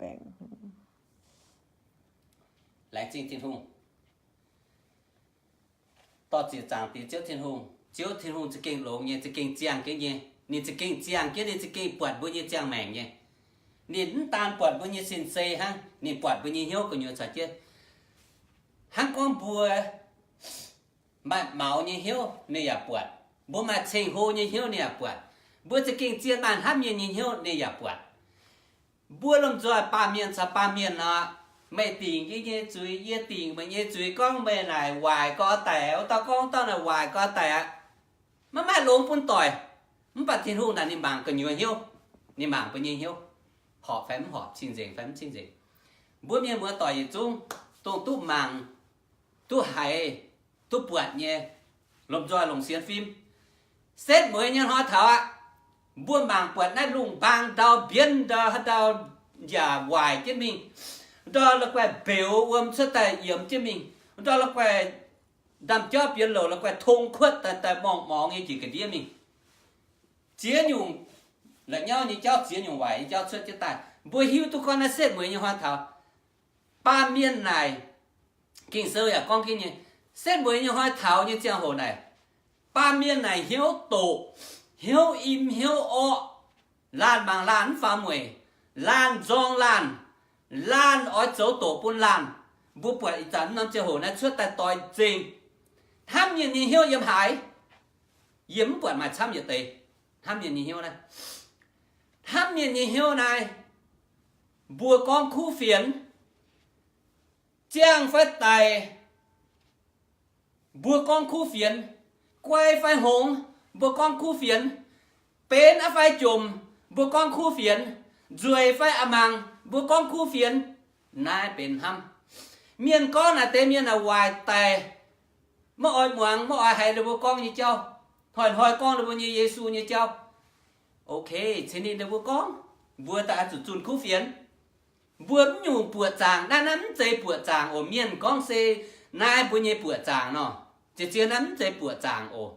baengc. Laengz zingh Tin-Hungh. Dorh ziex zaangc Diex Ziouv Tin-Hungh. Ziouv Tin-Hungh za'gengh longx nyei, za'gengh ziangh jienv nyei. Ninh za'gengh ziangh jienv, ninh za'gengh buatc mbuo nyei ziangh maengc nyei. Ninh mv daan buatc mbuo nyei sin-sei hnangv, ninh buatc mbuo nyei hnyouv gu'nyuoz caux jienv. Hnangv gorngv mbuo maaih maux nyei hnyouv, ninh yaac buatc. Mbuo maaih ceng-hlo nyei hnyouv, ninh yaac buatc. Mbuo za'gengh zien maaih hnamv mienh nyei hnyouv, ninh yaac buatc. Mbuo lomh nzoih baamh mienh caux baamh mienh nor, meih dingc yie nyei zuiz, yie dingc meih nyei zuiz, gorngv meih naaic waaic gau daic, wuov dauh gorngv dauh naaic waaic gau daic aqv. Maiv maaih longx bun doic. Mv baac Tin-Hungh naaic ninh mangc gu'nyuoz hnyouv, ninh mangc mbuo nyei hnyouv, horpc fai mv horpc, cing-nzengc fai mv cing-nzengc. Mbuo mienh muoz-doic yietc zungv dongh duqv mangc, duqv haiz, duqv buatc nyei, lomh nzoih longc sienx fim. Setv mueiz nyei hnoi taux aqv, mbuo mangc buatc naaiv lungh mbaang ndau mbienv ndau, haaix ndau njaaux waaic jienv mingh, ndau la'guaih mbeux wuom cuotv daaih yiemx jienv mingh, ndau la'guaih ndaamv-jauv bienx louc, la'guaih tong kuotv daaih, daaih morngh-morngx nyei njiec ga'ndiev mingh. Ziex nyungc la'nyauv nyei jauv, ziex nyungc waaic nyei jauv cuotv jienv daaih. Mbuo hiuv duqv gorngv naaiv setv mueiz nyei hnoi taux, baamh mienh naaic, Ging-Sou yaac gorngv jienv nyei, setv mueiz nyei hnoi taux nyei ziangh hoc naaic, baamh mienh naaic hnyouv doqc, hnyouv im hnyouv orqv, laanh mangc laanh mv faaux mueic, laanh nzorng laanh, laanh oix zoux doqc bun laanh. Mbuo buatc ih zanc norm ziangh hoc naaiv cuotv daaih doix nzengc. Hnamv mienh nyei hnyouv yiem haaix? Yie mv buatc maaih camv yietc deix. Hnamv mienh nyei hnyouv naaiv, hnamv mienh nyei hnyouv naaiv, mbuo gorngv kuv fienx, ziangh fai daic, mbuo gorngv kuv fienx, guai fai hngongx, mbuo gorngv kuv fienx, benx aqv fai jomc, mbuo gorngv kuv fienx, nzueic fai a'mangc, mbuo gorngv kuv fienx. Naaiv benx hnamv. Mienh gorngv naaic deix mienh naaic waaic daic, maiv oix muangx, maiv oix haiz ninh mbuo gorngv nyei jauv, hnoi-hnoi gorngv ninh mbuo nyei Yesu nyei jauv. Ok, cingx ninh mbuo gorngv, mbuo daaih oix zuqc zunh kuv fienx. Mbuo mv nyungc buoqc zaangc, naaiv, naaiv mv zeiz buoqc zaangc oc. Mienh gorngv se naaiv mbuo nyei buoqc zaangc nor, ziex ziex naaiv mv zeiz buoqc zaangc oc.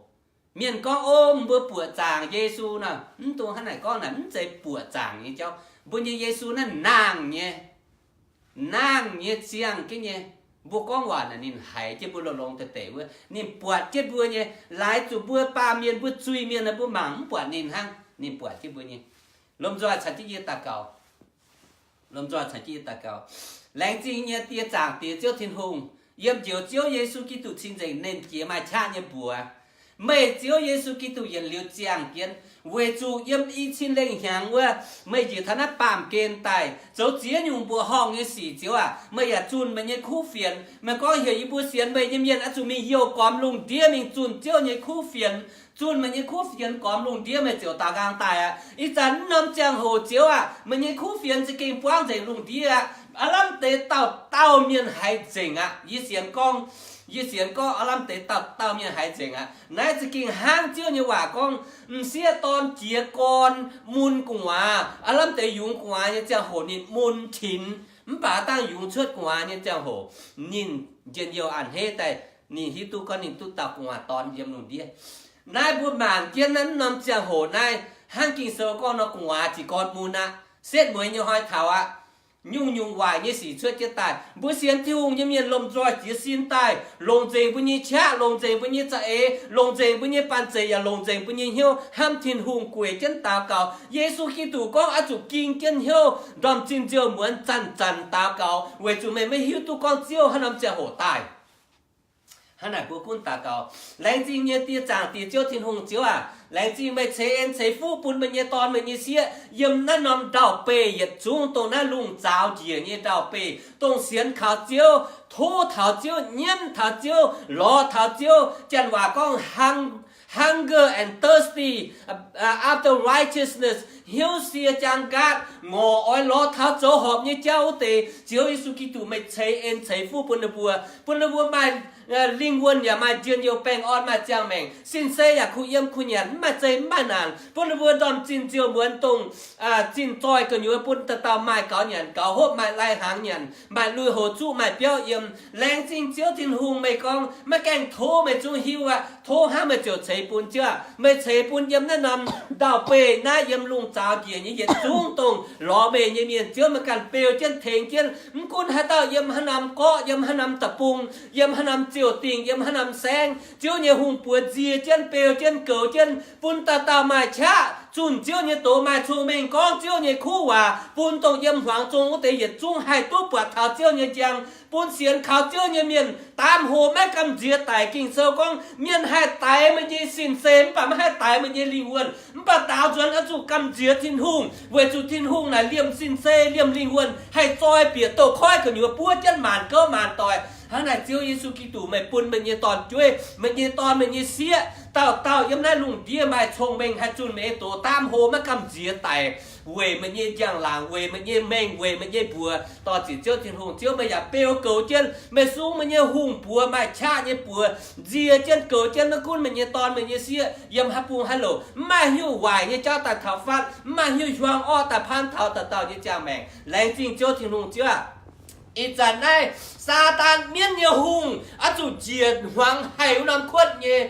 Mienh gorngv, o, mbuo buoqc zaangc Yesu nor, mv dungx hnangv naaic gorngv, naaic mv zeiz buoqc zaangc nyei jauv. Mbuo nyei Yesu naaiv nangh nyei, nangh nyei, ziangh jienv nyei. Mbuo gorngv waac naaic ninh haiz jienv mbuo longx-longx deix deix wuov, ninh buatc jienv mbuo nyei. Laaix zuqc mbuo baamh mienh, mbuo zuiz-mienh naaic mbuo mangc mv buatc ninh hnangv, ninh buatc jienv mbuo nyei. Lomh nzoih caux jienv yie daux gaux. Lomh nzoih caux jienv yie daux gaux. Laengz zingh nyei Die, zaangc Diex Ziouv Tin-Hungh, yiem Njoux Ziouv Yesu Giduc cing-nzengc, Nernh Jiex maaih qaqv nyei mbuox, meih Ziouv Yesu Giduc yietc liuz ziangh jienv, weic zuqc yiem i cin lengh hnyangx wuov, meih njiec taux naaiv baamh gen daaih zoux ziex nyungc mbuoqc horngh nyei sic. Ziouv aac, meih yaac zunh meih nyei kuv fienx. Meih gorngv heuc yie mbuo sienx meih nyei mienh oix zuqc mingh youh gormx lungh ndiev mingh zunh Ziouv nyei kuv fienx, zunh meih nyei kuv fienx gormx lungh ndiev, meih ziouc daaux nqaang daaih aqv. Ih zanc naaiv norm ziangh hoc, Ziouv aac, meih nyei kuv fienx za'gengh buangv nzengc lungh ndiev aqv. Aav lamh deix dauh dauh mienh haiz nzengc aqv. Yie sienx gorngv, yie sienx gorngv aav lamh deix dauh dauh mienh haiz nzengc aqv. Naaiv za'gengh hnangv Ziouv nyei waac gorngv, m'sieqv dorn jiez gorn mun gu'nguaaz. Aav lamh deix yungz gu'nguaaz nyei ziangh hoc ninh mun tinx, mv baac dangh yungz cuotv gu'nguaaz nyei ziangh hoc, ninh njien-youh a'hneiv daaih, ninh hiuv duqv gorngv ninh duqv dauh gu'nguaaz dorn yiem lungh ndiev. Naaiv mbuo mangc jienv naaiv norm ziangh hoc naaiv, hnangv Ging-Sou gorngv nor, gu'nguaaz jiez gorn mun aqv. Setv mueiz nyei hnoi taux aqv. Nyungc-nyungc waaic nyei sic cuotv jienv daaih. Mbuo sienx Tin-Hungh nyei mienh lomh nzoih jiez sin daaih, longc nzengc mbuo nyei qaqv, longc nzengc mbuo nyei za'eix, longc nzengc mbuo nyei banh zeic, yaac longc nzengc mbuo nyei hnyouv hnamv Tin-Hungh, gueic jienv daux gaux. Yesu Giduc gorngv oix zuqc ging jienv hnyouv, ndorm zinh nziouv muonz zanc-zanc daux gaux, weic zuqc meih maiv hiuv duqv gorngv Ziouv haaix norm ziangh hoc daaih. Hnangv naaic mbuo gunv daux gaux. Laengz zingh nyei Die, zaangc Diex Ziouv Tin-Hungh, Ziouv aac, laengz zingh meih ceix en ceix fuqv bun meih nyei dorn meih nyei sieqv yiem naaiv norm ndau-beih yietc zungv, dongh naaiv lungh zaaux njiec nyei ndau-beih, dongh sienx kaux Ziouv, tov taux Ziouv, nyiemv taux Ziouv, lorz taux Ziouv. Janx waac gorngv hung-, hunger and thirsty after righteousness, hnyouv sie jaang nqaatv, ngorc oix lorz taux zoux horpc nyei jauv wuov deix. Ziouv Yesu Giduc, meih ceix en ceix fuqv bun ninh mbuo, bun ninh mbuo maaih lingh wuonh yaac maaih njien-youh, baengh orn, maaih ziangh maengc, sin-sei yaac kuh yiem kuh nyanc, mv maaih zei mv maaih naanc, bun ninh mbuo ndorm zinh nziouv muonz dongh zinh zoih gu'nyuoz bun dauh dauh maaih gaux nyanc gaux hopv, maaih lai-hnaangx nyanc, maaih lui-houx zuqv, maaih biauv yiem. Laengz zingh Ziouv Tin-Hungh, meih gorngv maiv gaengh tov meih zungv hiuv aqv. Tov hnangv meih ziouc ceix bun. Ziouv aac, meih ceix bun yiem naaiv norm ndau-beih naaiv, yiem lungh zaaux njiec nyei yietc zungv dongh lorz meih nyei mienh. Ziouv, meih ganh beu jienv tengx jienv, mv gunv haaix dauh yiem haaix norm gorqv, yiem haaix norm deic-bung, yiem haaix norm ziouc dingh, yiem haaix norm saengv, Ziouv nyei hungh buoz nzie jienv, beu jienv, goux jienv, bun dauh dauh maaih qaqv zunh Ziouv nyei doz, maaih cong-mengh gorngv Ziouv nyei kuv waac, bun dongh yiem hmuangx zong wuov deix yietc zungv haih duqv buatc taux Ziouv nyei njang, bun sienx kaux Ziouv nyei mienh daamv hlo maiv gamh nziex daic. Ging-Sou gorngv, mienh haih daix meih nyei sin-sei, mv baac maiv haih daix meih nyei lingh wuonh. Mv baac daaux nzuonx oix zuqc gamh nziex Tin-Hungh, weic zuqc Tin-Hungh naaic liemh sin-sei, liemh lingh wuonh, haih zoi bieqc douz-koiv gu'nyuoz buov jienv maanc gouv maanc doic. Hnangv naaic, Ziouv Yesu Giduc, meih bun meih nyei dorn-jueiv, meih nyei dorn, meih nyei sieqv, dauh dauh yiem naaiv lungh ndiev maaih cong-mengh haih zunh meih nyei doz, daamv hlo maiv gamh nziex daic, weic meih nyei njang-laangc, weic meih nyei mengh, weic meih nyei mbuox. Dorh ziec Ziouv Tin-Hungh, Ziouv, meih yaac beu goux jienv, meih sung meih nyei hungh buoz, maaih qaqv nyei buoz, nzie jienv, goux jienv, maiv gunv meih nyei dorn, meih nyei sieqv yiem haaix bung haaix louc, mv maaih hnyouv waaic nyei jauv daaih taux fatv, mv maaih hnyouv hiuang orqv daaih paanv taux dauh dauh nyei ziangh maengc. Laengz zingh Ziouv Tin-Hungh, Ziouv aac. Ih zanc naaiv Saadaan, mienv nyei hungh, oix zuqc njiec hmuangx haic wuov norm kuotv nyei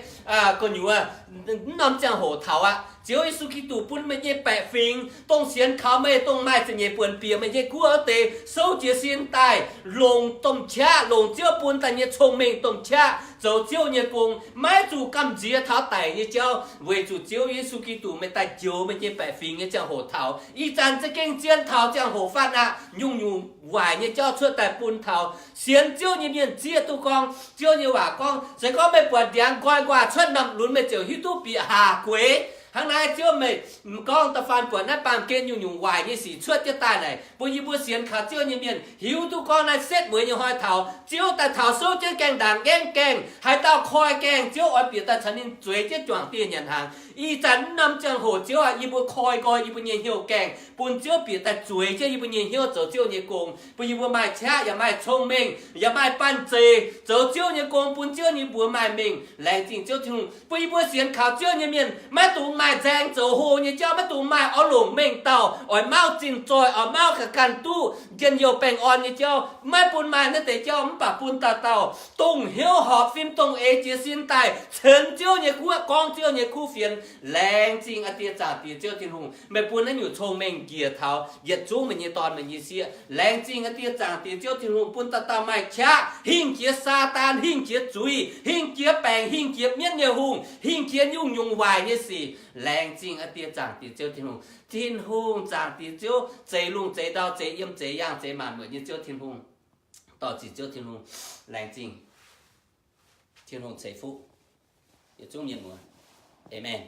gu'nyuoz, mv norm ziangh hoc taux aqv. Ziouv Yesu Giduc, bun meih nyei baeqc fingx, dongh sienx kaux meih, dongh maaih za'nyeic buonc bieqc meih nyei guoqv wuov deix, souv jiez sin daaih, longc domh qaqv, longc Ziouv bun daaih nyei cong-mengh domh qaqv zoux Ziouv nyei gong, maiv zuqc gamh nziex taux daic nyei jauv, weic zuqc Ziouv Yesu Giduc meih daaih njoux meih nyei baeqc fingx nyei ziangh hoc taux. Ih zanc za'gengh zien taux ziangh hoc fatv aqv. Nyungc-nyungc waaic nyei jauv cuotv daaih bun taux sienx Ziouv nyei mienh zieqv duqv gorngv Ziouv nyei waac gorngv, se gorngv meih buatc ndiangx nqoi nquaah cuotv norm lunx, meih ziouc hiuv duqv bieqc haac gueix. Hnangv naaiv, Ziouv, meih m'gorngv da'faanh buatc naaiv baamh gen nyungc-nyungc waaic nyei sic cuotv jienv daaih naaic, bun yie mbuo sienx kaux Ziouv nyei mienh hiuv duqv gorngv naaiv setv mueiz nyei hnoi taux, Ziouv daaih taux souv jienv gaengh ndaangc, ngaengv gaengh, haaix dauh koi gaengh, Ziouv oix bieqc daaih caux ninh zueiz jienv juangc dieh nyanc hnaangx. Ih zanc naaiv norm ziangh hoc, Ziouv aac, yie mbuo koi nqoi yie mbuo nyei hnyouv gaengh, bun Ziouv bieqc daaih zueiz jienv yie mbuo nyei hnyouv zoux Ziouv nyei gong, bun yie mbuo maaih qaqv, yaac maaih cong-mengh, yaac maaih banh zeic zoux Ziouv nyei gong, bun Ziouv nyei mbuox maaih mengh. Laengz zingh Ziouv Tin-Hungh, bun yie mbuo sienx kaux Ziouv nyei mienh maiv dungx maaih nzaeng zoux hlo nyei jauv, maiv dungx maaih oix longc mengh dauh, oix mauv zinh zoih, oix mauv ga'ganh duqv njien-youh baengh orn nyei jauv, maiv bun maaih naaiv deix jauv, mv baac bun dauh dauh dongh hnyouv horpc fim, dongh eix jiez sin daaih ceix Ziouv nyei guoqv, gorngv Ziouv nyei kuv fienx. Laengz zingh aa Die, zaangc Die Ziouv Tin-Hungh, meih bun naaiv nyungc cong-mengh njiec taux yietc zungv meih nyei dorn, meih nyei sieqv. Laengz zingh aa Die, zaangc Die Ziouv Tin-Hungh, bun dauh dauh maaih qaqv hingh jiex Saadaan, hingh jiex zuiz, hingh jiex baengc, hingh jiex mienv nyei hungh, hingh jiex nyungc-nyungc waaic nyei sic. Laengz zingh aa Die, zaangc Die Ziouv Tin-Hungh. Tin-Hungh, zaangc Die Ziouv, zeix lungh zeix ndau, zeix yiem zeix yaangh, zeix maanc muotc nyei Ziouv Tin-Hungh. Dorh ziec Ziouv Tin-Hungh. Laengz zingh. Tin-Hungh ceix fuqv yietc zungv mienh muoz. Aamen.